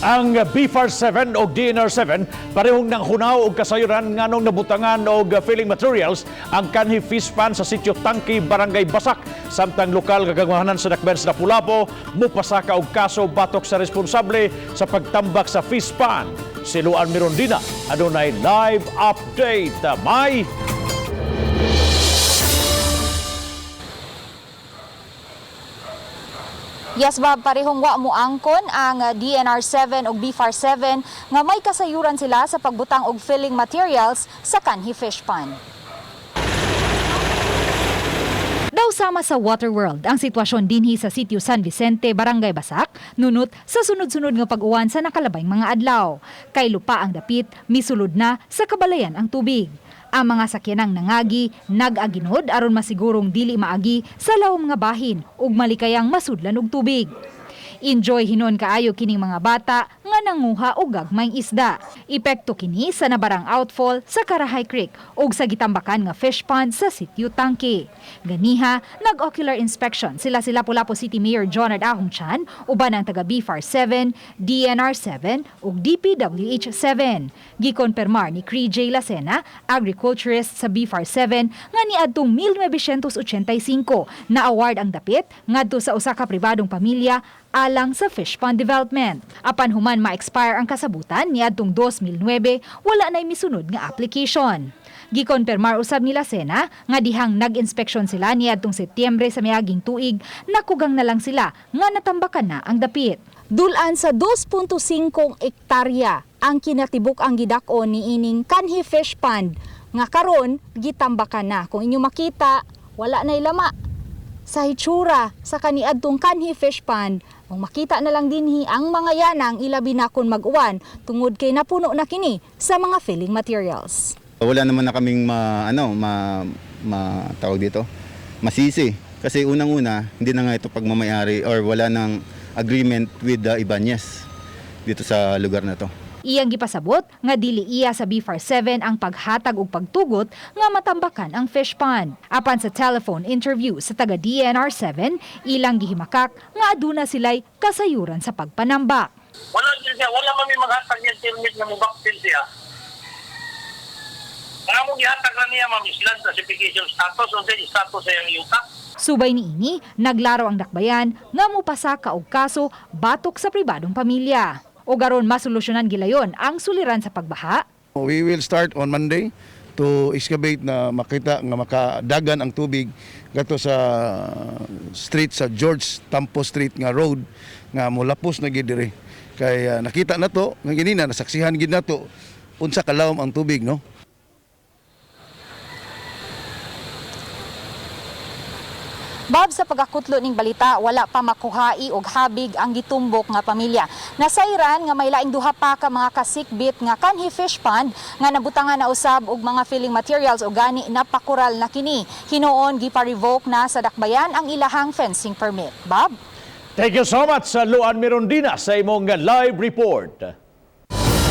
Ang BFAR 7 o DNR 7 parehong nang hunaw og kasayuran nganong nabutangan og filling materials ang Kanhi Fish Pond sa Sitio Tangki, Barangay Basak, samtang lokal nga kagamahanan sa dakbayan sa Lapu-Lapu mupasaka og kaso batok sa responsable sa pagtambak sa fish pond. Si Luan Mirondina adunay live update. May Yes, Bob, parehong wa mo angkon ang DNR 7 ug BFAR 7 nga may kasayuran sila sa pagbutang og filling materials sa Kanhi Fish Pond. Daw sama sa Waterworld ang sitwasyon dinhi sa Sitio San Vicente, Barangay Basak, nunot sa sunod-sunod nga pag-uwan sa nakalabay mga adlaw. Kay lupa ang dapit, misulod na sa kabalayan ang tubig. Ang mga sakyanang nangagi, nag-aginod aron masigurong dili maagi sa lawom nga bahin ug malikayang masudlan og tubig. Enjoy hinon kaayo kining mga bata nga nanguha og gagmayng isda. Epekto kini sa nabarang outfall sa Karahay Creek ug sa gitambakan nga fish pond sa Sitio Tangke. Ganiha, nag-ocular inspection sila si Lapu-Lapu City Mayor Jonard Ahong Chan uban ang taga BFAR 7, DNR 7 ug DPWH 7. Gikonpermar ni Cree J. Lacena, agriculturist sa BFAR 7, nga niadtong 1985 na award ang dapit ngadto sa usa ka pribadong pamilya alang sa fish pond development. Apan human ma-expire ang kasabutan niadtong 2009, wala na'y misunod nga application. Gikonpermar usab ni Lacena nga dihang nag-inspeksyon sila niadtong Setyembre sa miaging tuig, nakugang na lang sila nga natambakan na ang dapit. Dulan sa 2.5 ektarya ang kinatibuk ang gidak-on niining Kanhi Fish Pond nga karon gitambakan na. Kung inyo makita, wala na'y lama sa hitsura sa kaniadtong Kanhi Fish Pond. Kung makita na lang dinhi ang mga yanang, ilabi na kon mag-uwan, tungod kay napuno na kini sa mga filling materials. Wala naman na kaming ma, ano, ma, ma tawag dito, masisi. Kasi unang-una, hindi na nga ito pagmamayari or wala nang agreement with the Ibanez dito sa lugar na to. Iyang gipasabot nga dili iya sa BFAR 7 ang paghatag og pagtugot nga matambakan ang fish pond. Apan sa telephone interview sa taga DNR 7, ilang gihimakak nga aduna sila'y kasayuran sa pagpanambak. Wala din siya, wala man may maghatag niya permit nga mubaktil siya. Ang among gihatag na niya, ma'am, is land classification status, unsa yung status sa iyang yuta. Subay niini, naglaro ang dakbayan nga mupasaka og kaso batok sa pribadong pamilya. O aron masolusyonan gilayon ang suliran sa pagbaha, We will start on Monday to excavate na makita nga makadagan ang tubig gato sa street sa George Tampo Street nga road nga molapos na gid diri. Kay nakita na to nga ganina nasaksihan gid nato unsa kalawom ang tubig, no. Bob, sa pagkakutlo ning balita, wala pa makuhai og habig ang gitumbok nga pamilya. Nasayran nga may laing duha pa ka mga kasikbit nga Kanhi Fish Pond nga nabutangan na usab og mga filling materials o gani napakural na kini. Hinuon gipa-revoke na sa dakbayan ang ilahang fencing permit. Bob? Thank you so much sa Luan Mirondina sa imong live report.